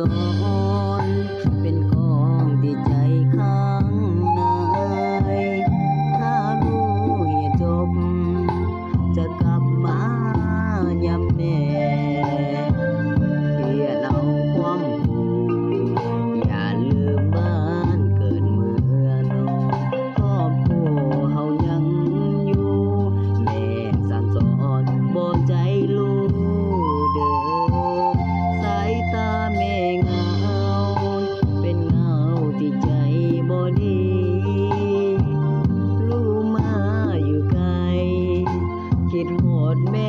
ສອນ ເປັນຂອງທີ່ໃຈຂ້າງໃນ ຖ້າຮູ້ເຫດຈົບ ຈະກັບມາຍາມແລ ຮຽນເອົາຄວາມຮູ້ ຢ່າລືມບ້ານເກີດເມືອນອນ ຄອບຄົວເຮົາຍັງຢູ່ ແມ່ສັ່ງສອນບໍ່ໃຈຮູ້ເດີ ສາຍຕາແມ່ເຫງົາ ເປັນເຫງົາທີ່ໃຈບໍ່ດີ ລູກມາຢູ່ໄກ ຄິດຮອດແມ່